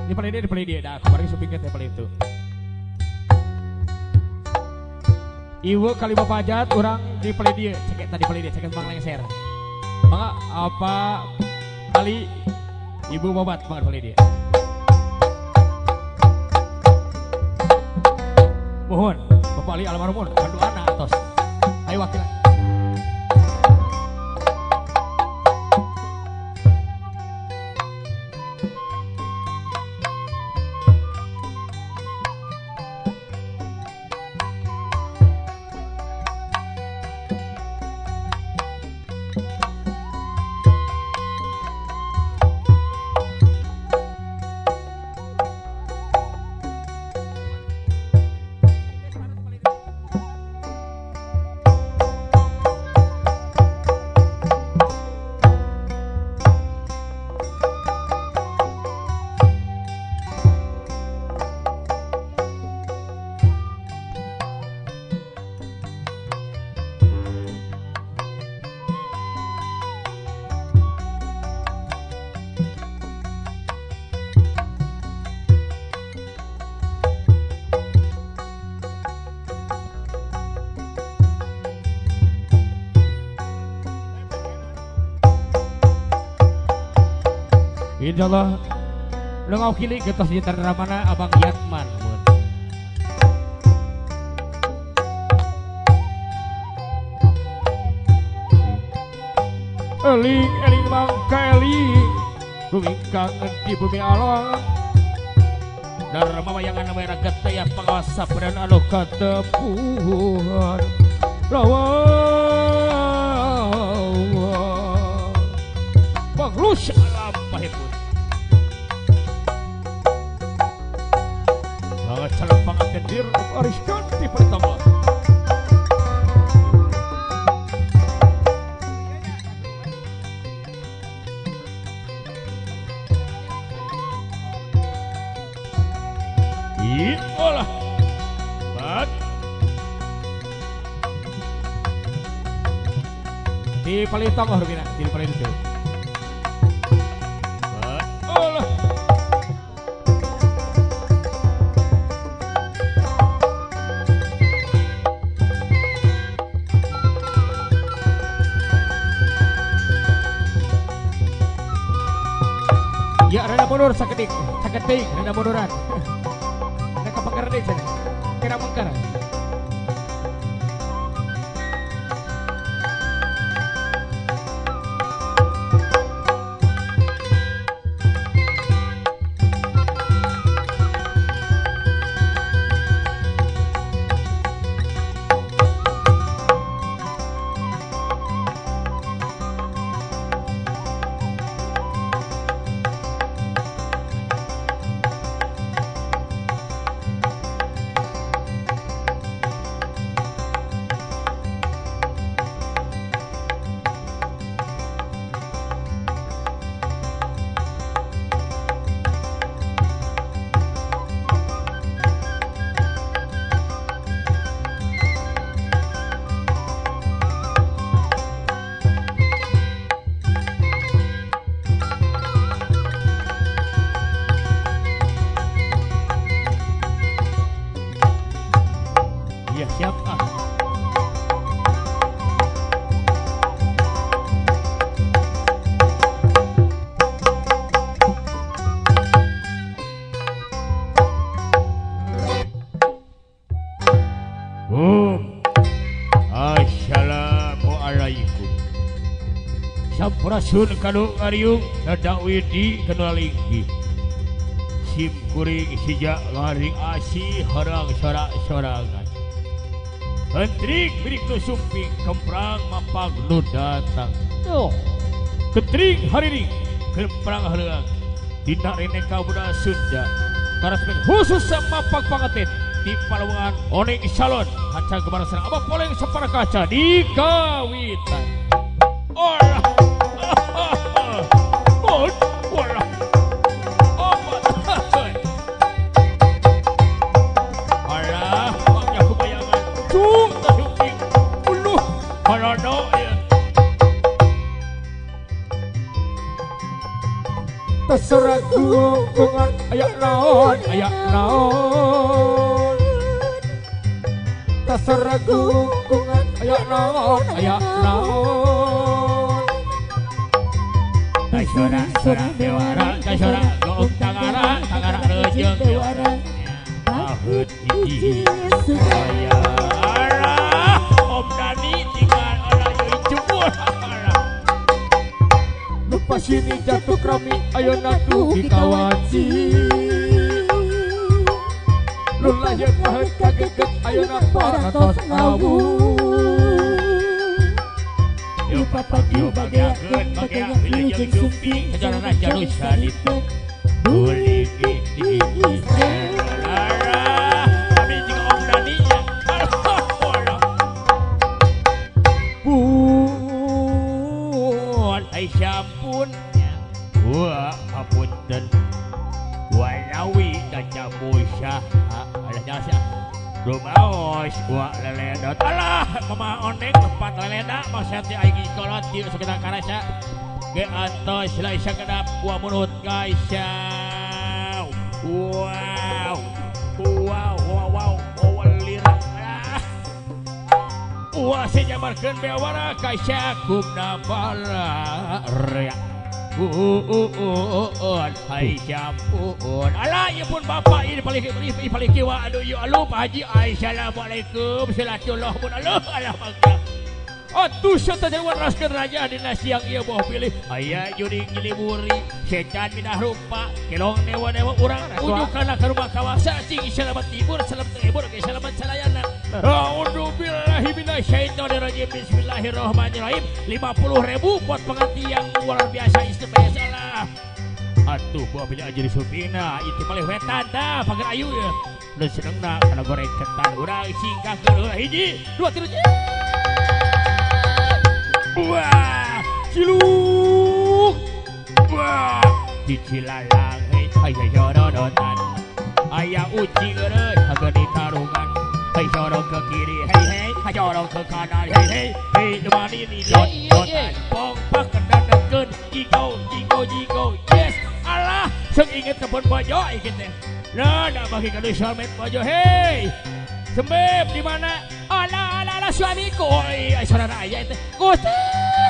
Di palih dia dah kemarin supingnya teh palih itu. Ieu kali Bapak Ajat urang di palih dia, ceket tadi palih dia, ceket mang lengser. Mangga apa kali Ibu Babat mangga palih dia. Mohon Bapak Ali almarhum panduana atos. Ayo wakilan. Insyaallah lu ngawakili getos di mana Abang Yatman. Eling eling mangka eling bumi kangen di bumi alam Dharma wayangan merah getaya penguasa peran anu katepuhan lawan panglus lampahipun calon panganten dir ariskan di pertama. Iolah bat di paling tengah rupina di paling itu. Olah ya rada mundur sakedik, sakedik rada munduran. Rada kepengker deui cenah. Kira mengker. Ya siap ah. Assalamualaikum. Sampurasun kanu ngariung dadak widi kanu linggih. Sim kuring sijak ngaring asih horang sorak-sorangan. Hentrik birik nu sumping kemprang mapag nu datang. Tuh. Ketring hariring kemprang haleuang. Dina reneka budaya Sunda. Karasmen khusus mapag pangaten di Palawangan Oneng Salon kaca gemar serang abah poleng separa kaca di kawitan. Olah. Olah. Alah, maknya kubayangan. Cung tersumping. Uluh, parano ya. Terserah gunggungan aya naon aya naon. Terserah gunggungan aya naon aya naon. Tasora sora bewara tasora goong tangara tangara rejeung bewara. Paheut hiji supaya arah Om Dani tinggal orang jadi cubur. Lupa sini jatuh krami ayo naku dikawaci. Lu lahir paheut kageget ayo parantos awu. Yo papak yo bageakeun bagea wilujeng sumping secara raja nu sadita buligi di arah kami jeung Om Dani nya. Pun ai sampun wah apunten walawi kaca musah alah jasa rumaos wa leledot alah mama oneng lepat leleda maksud teh aing kolot dieu sakedap karasa ge antos lain sakedap wa munut kaisa. Wow wow wow wow walira wah sejamarkeun bewara kaisa kumna bala rea. Hai sampun alah ieu pun bapak ieu paling kiwa aduh ieu aluh Pak Haji. Assalamualaikum salatullah pun aluh alah mangga. Atuh sateu waraskeun raja dina siang ieu boh pilih aya juring nyiliburi setan minah rupa kelong dewa-dewa urang unjuk kana ka rumah kawasa cing selamat tibur selamat tibur ge selamat salayana. A'udzubillahi minasyaitonirrajim. Bismillahirrahmanirrahim. 50.000 buat pengantin yang luar biasa istimewa salah. Atuh gua pilih aja di supina itu paling wetan dah pagar ayu ya. Lu senengna kana goreng ketan urang singkahkeun heula hiji dua tilu. Wah, ciluk. Wah, dicilalang hei aya jorodotan. Aya ucing eureun hageun ditarungan. Hei jorong ke kiri hei hei, jorong ke kanan hei hei. Hei demani ni dot dotan. Pong pak kendakeun jigo jigo jigo. Yes, alah, seung inget kebun bojo ieu teh. Nah, da bagi kadu solmet bojo hei. Sembeb di mana? Alah alah alah suamiku. Oi, saudara aya teh. Gusti,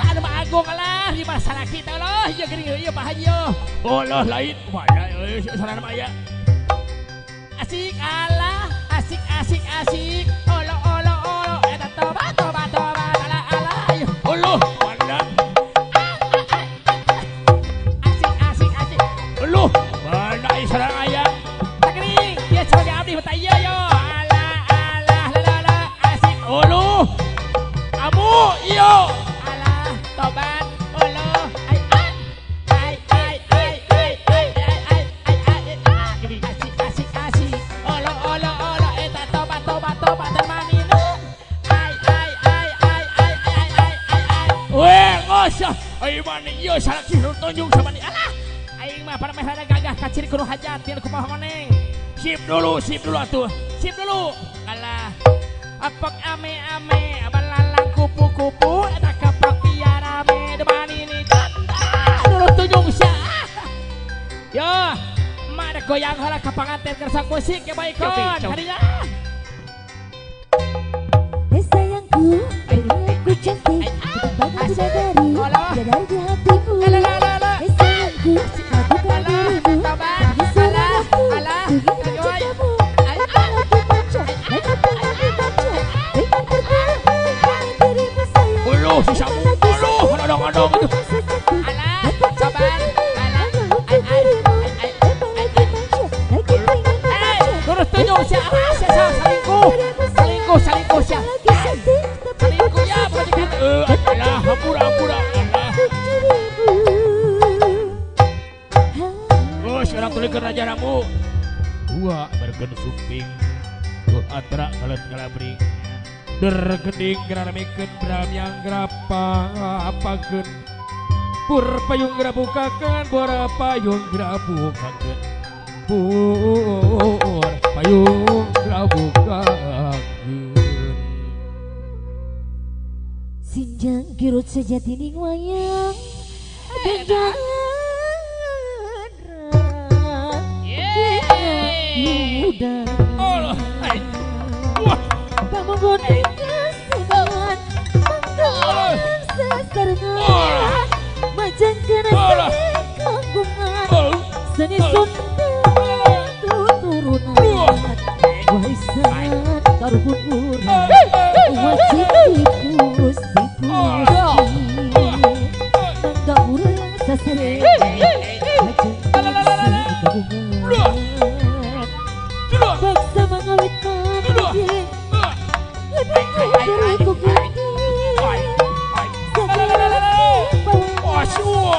anu mah agung alah di masalah kita lah. Ieu geuning ieu Pak Haji yo. Allah lain mana euy saudara mah aya. Asik alah, asik asik asik. Olo olo olo eta toba toba toba alah alah. Allah mana? Asik asik asik. Allah mana saudara aya? Tagering, dia sebagai abdi mah ieu yo. Ulu, amu, iyo, alah, tobat, ulu, ai, ai, ai, ai, ai, ai, ai, ai, ai, ai, asik, asik, asik, ulu, ulu, ulu, eta tobat, tobat, tobat, termaninu, ai, ai, ai, ai, ai, ai, ai, ai, ai, weh, ngosah, ai mana iyo, salah sih tunjuk sama ni, alah, aing mah pada mehana gagah kaciri kudu hajat, biar kumaha neng, sip dulu atuh, sip dulu, alah. Apok ame-ame, abalalang kupu-kupu, eta kapak piarame, deman ini dulu tunjung sia. Yo, mak ada goyang heula ka panganten kersak musik ya baikon. Hadinya. Hei sayangku, aku cantik, bagai bidadari, bidadari di hatimu. Hei sayangku, aku kan dirimu, bagi suaraku, ingin mencintamu. Apalagi pacar, apalagi pacar, dengan perbuatan dirimu sayang. Uluh, sisamu, uluh, odong-odong itu. Alah, sabar, alah, ai, ai, ai, ai, terus tunjuk siapa, siapa selingkuh, selingkuh, selingkuh siapa, selingkuh ya, majikan. Alah, hampura, hampura, alah. Oh, sekarang tulis raja ramu. Wah, bergen sumping, tuh atra kalet ngalabring. Dergeding geramekeun bram yang gerapa apakeun. Pur payung gerabukakeun, bora payung gerabukakeun. Pur payung gerabukakeun. Sinjang kirut sejati ning wayang. Dandan Seni Sunda turunan warisan karuhun urang wajib dipusi-pusi mangga urang sasare lajeng kabungan baksa mangawit manggih lebih ku gini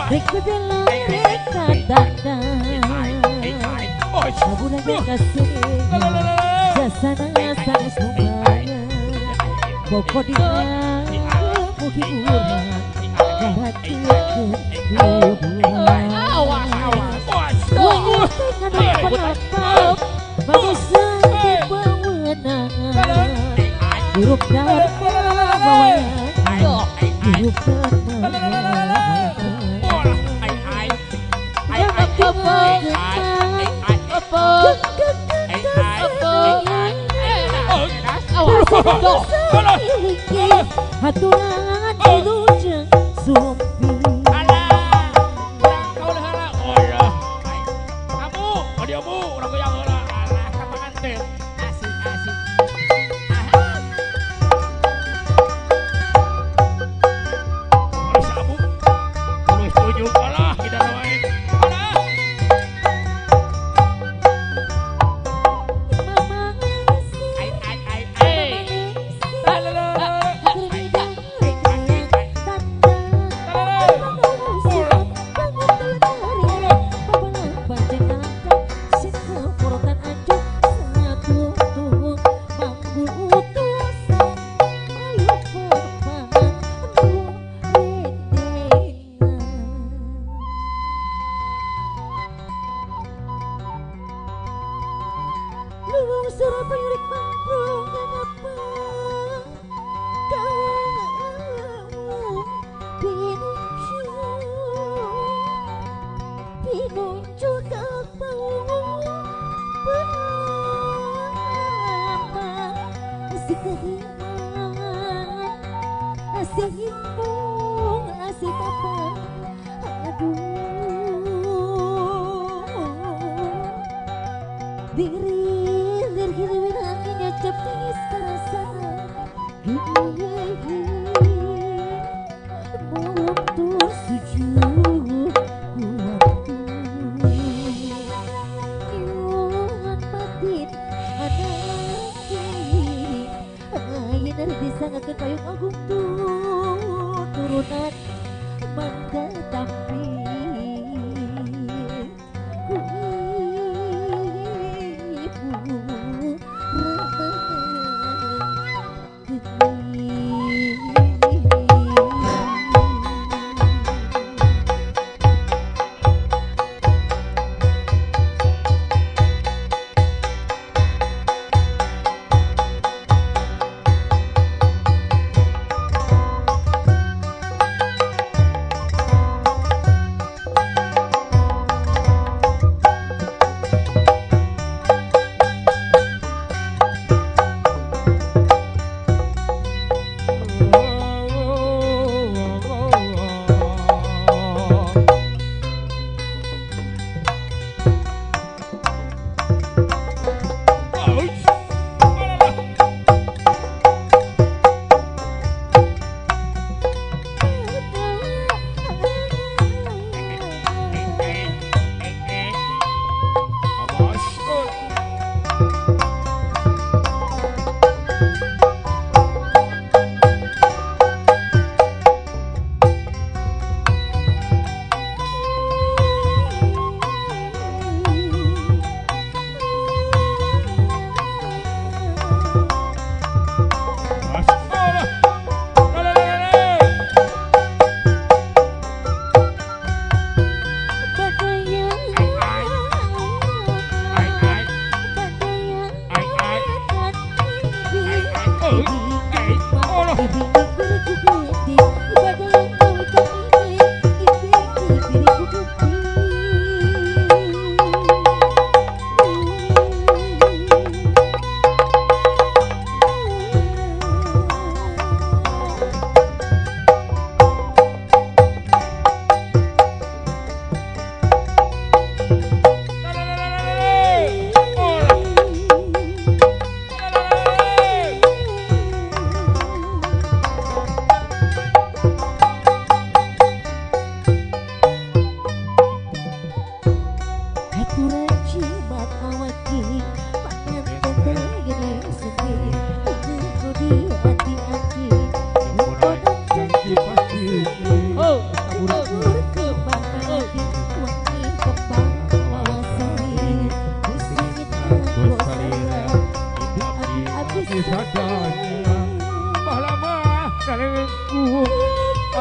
rek bebela rek tanda kaburan kasih jasana sanes lumayan pokoknya mugi urang ngaratikeun hubungan wayah teh manusia di pewenangan hirup dharma wawayan hirup dharma haturan wilujeng sumping. Alah, urang kaul heula. Oh ya. Kamu, dia mu, urang goyang heula. Alah, ka panganten. Asik asik. Terus abu. Terus tunjuk alah kita wae. Alah. Ai ai ai ai.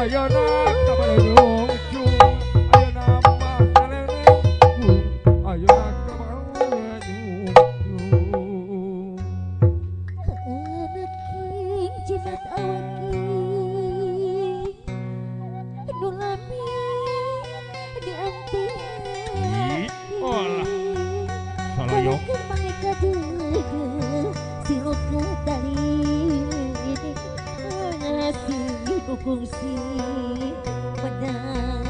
Ayeuna kabarujung ayeuna mah kaleleng ayeuna kabarujung Aneking jimat awaki nu lami dianti Olah salayong kungsi menang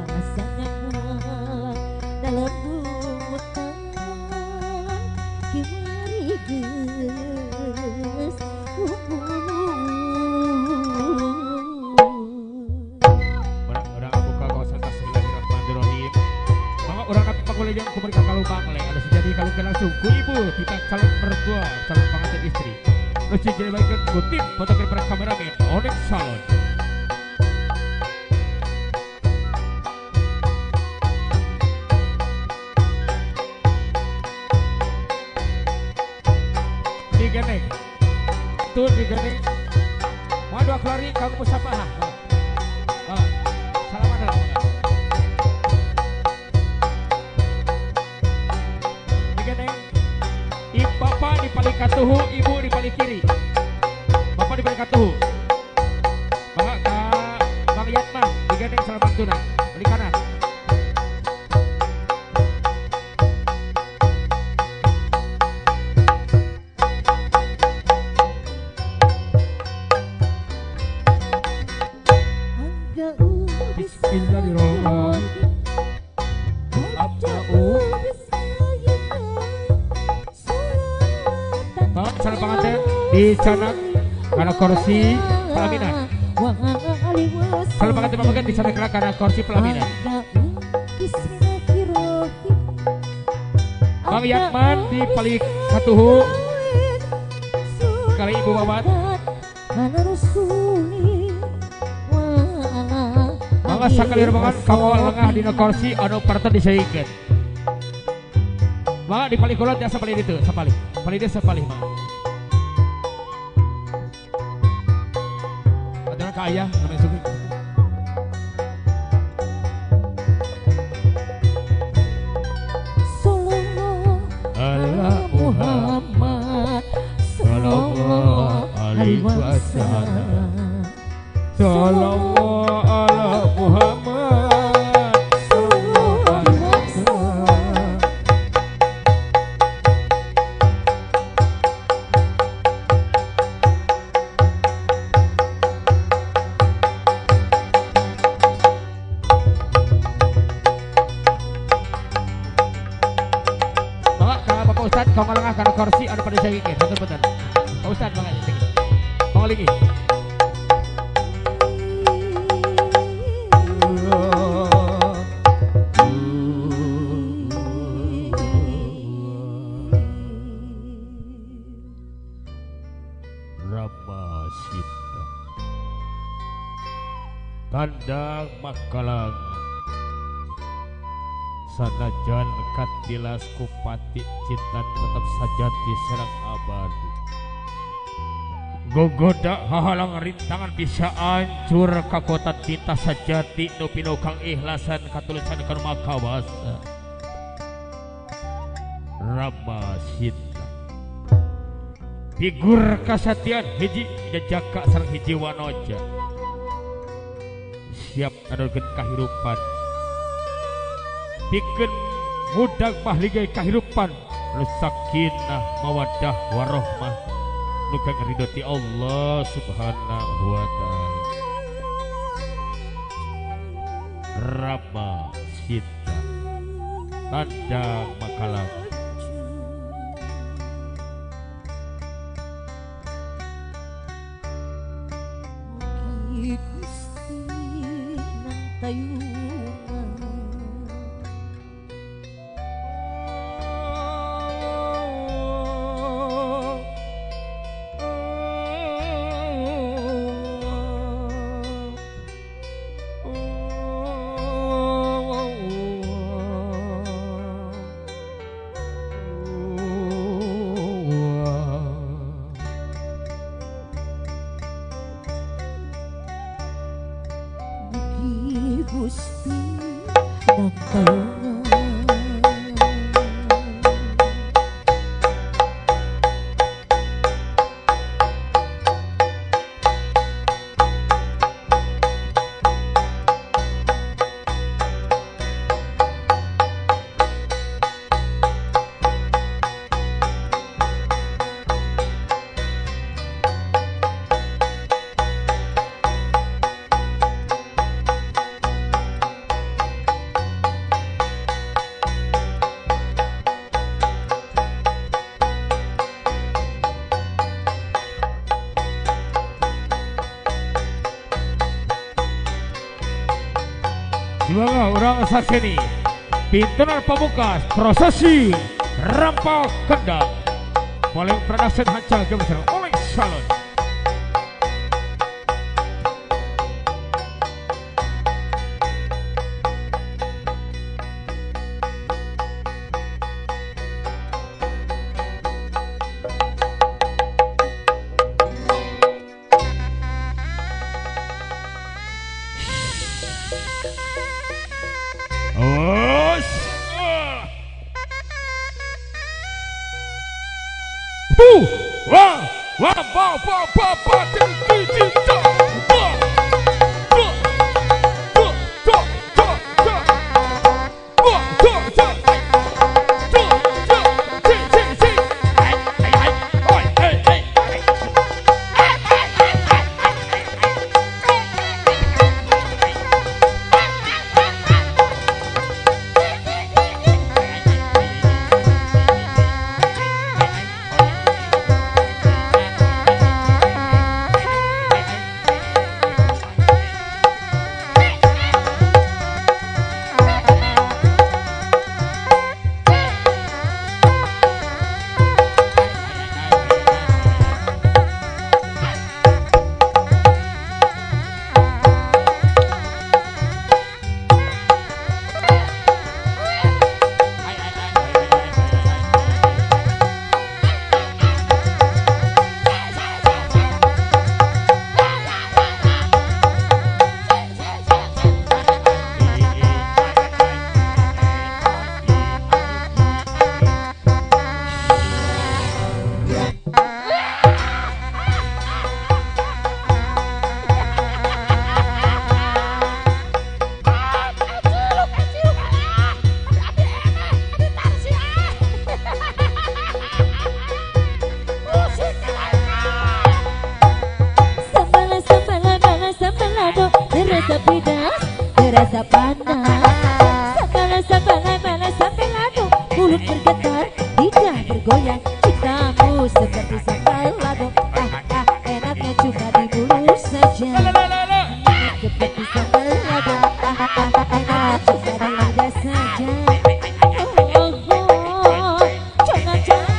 rasanya dalam hutan kiwari geus Urang buka kawasan Bismillahirrahmanirrahim. Maka urang kami pakuliah kumerika kalupang le ada sejadi kalungkeun langsung ku ibu kita calon mertua calon pengantin istri. Terus jadi baikkan kutip fotografer kameramen Onyx Salon. Digeneng, tuh digeneng. Mau dua kelari kamu musafahah. Salaman lah. Digeneng. Bapak di paling katuhu, ibu di paling kiri. Bapak di paling katuhu. Bapak ka Bang Yatman digandeng salaman tuna, paling kanan. Bismillahirrahmanirrahim. Calon pengantin di sana karena kursi pelaminan. Calon pengantin pameget di sana karena kursi pelaminan. Bang Yakman di paling katuhu kali Ibu Wawan. Mangga sakali rumangan kawal lengah dina kursi anu parten diseikeun. Mangga di paling kulon tiasa paling ditu sapalih. Paling dieu sapalih mangga. Aturan ka ayah namanya Sugi. Ala Muhammad sallallahu alaihi wasallam. Sallallahu ala Muhammad sallallahu alaihi wasallam. Bapak ka Bapak Ustad kau ngalengah kana kursi anu pada sewikeun hatur punten. Pak Ustad mangga tinggi. Mangga linggih. Tandang makalang sanajan katilas kupati cinta tetap sajati serang abadi gogoda hahalang rintangan bisa ancur kakota tita sajati nu pinukang ihlasan katulusan ka makawasa Rama Sinta figur kasatian hiji jejaka sareng hiji wanoja siap ngadorkeun kahirupan pikeun mudag mahligai kahirupan nu sakinah mawaddah warohmah nu kang ridho ti Allah Subhanahu wa taala. Rama Sinta tanda makalang Semoga orang saseni pintenan pamungkas prosesi rampau kendang oleh production hancang gemeser oleh salon. Terasa pedas, terasa panas. Sambala, sambala, bala, sambalado. Mulut bergetar, lidah bergoyang. Cintamu seperti sambal lado. Ah, ah, enaknya cuma di mulut saja. Seperti sambal lado. Ah, ah, enaknya cuma di lidah saja. Oh, oh, oh, jangan, jangan.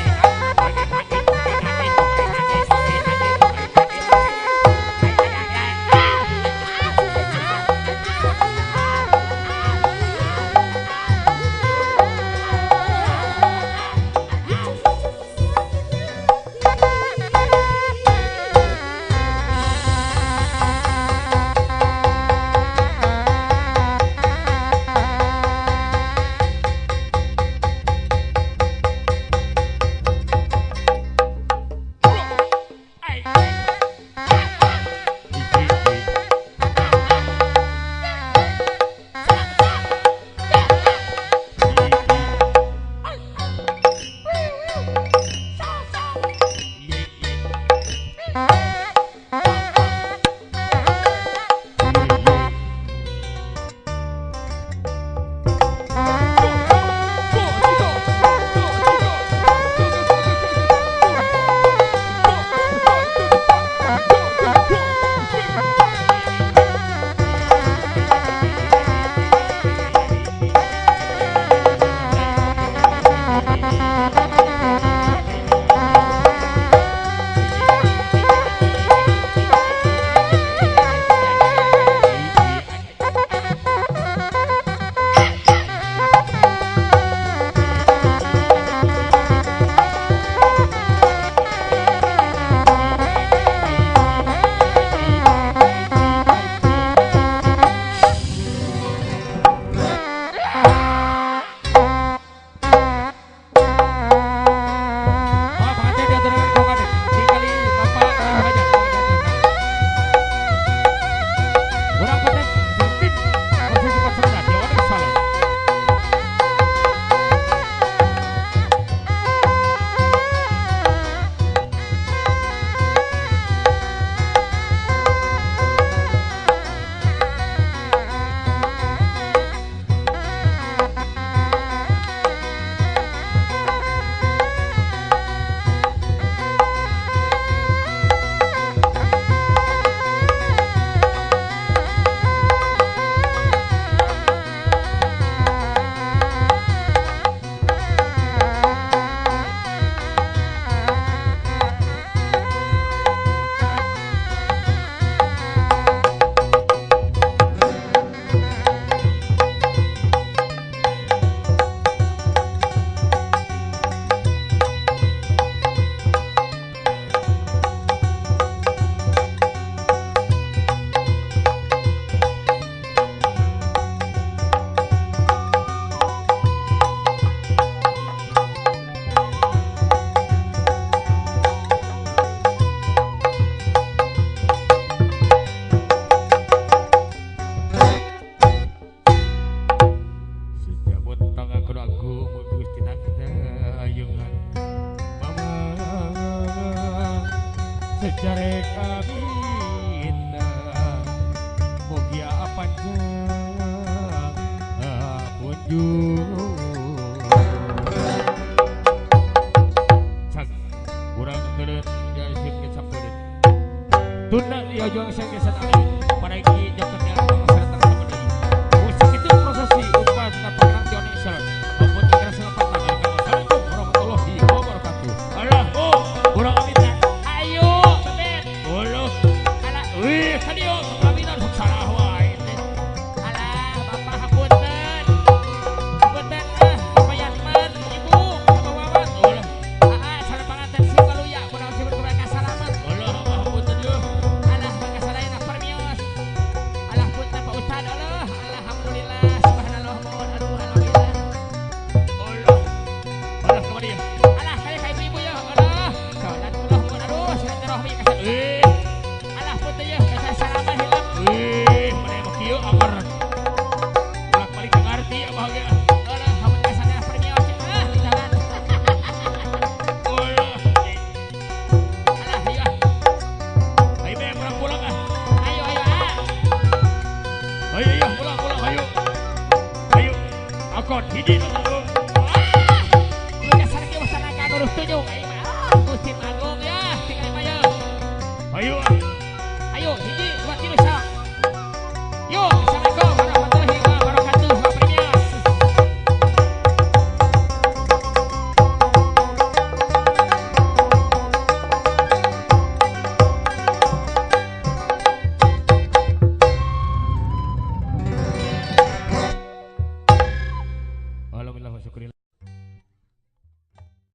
Sejarah kami mugia panjang punjung cak kurang teureun diasieun ke sampeureun tunda diajuang sakesan abdi paraiki joketnya serta sama deui musik itu prosesi upas kapangan ti Islam ampun kerasa lepat. Assalamualaikum warahmatullahi wabarakatuh. Alah oh kurang minta ayo bebet Allah alah wih kadieu kapinan sok salah wae teh. Alah bapak hapunten hapunten ah Bapak Yasman ibu Bapak Wawan Allah aa sareng panganten si Baluya kurang sibuk mereka salamet. Allah hapunten yeuh. Alah maka sadayana permios. Alah punten Pak Ustad Allah alhamdulillah subhanallah mohon aduh alhamdulillah. Allah Allah kamari ya. Alah kaya ka ibu-ibu ya Allah salat Allah mohon aduh silaturahmi ka Eh alah punten yeuh ka salaman hilap. Eh mana mah kieu amar bolak-balik teu ngarti abah ge. Allah hapunten ka sadayana permios ah di jalan. Allah Alah ayo ayo be pulang-pulang ah. Ayo ayo ah. Ayo ayo pulang pulang ayo. Ayo akon hiji nu Ah, lu dasar kieu wasana ka lurus tunjung aing mah. Ah, Gusti Agung ya, tinggal mah ya.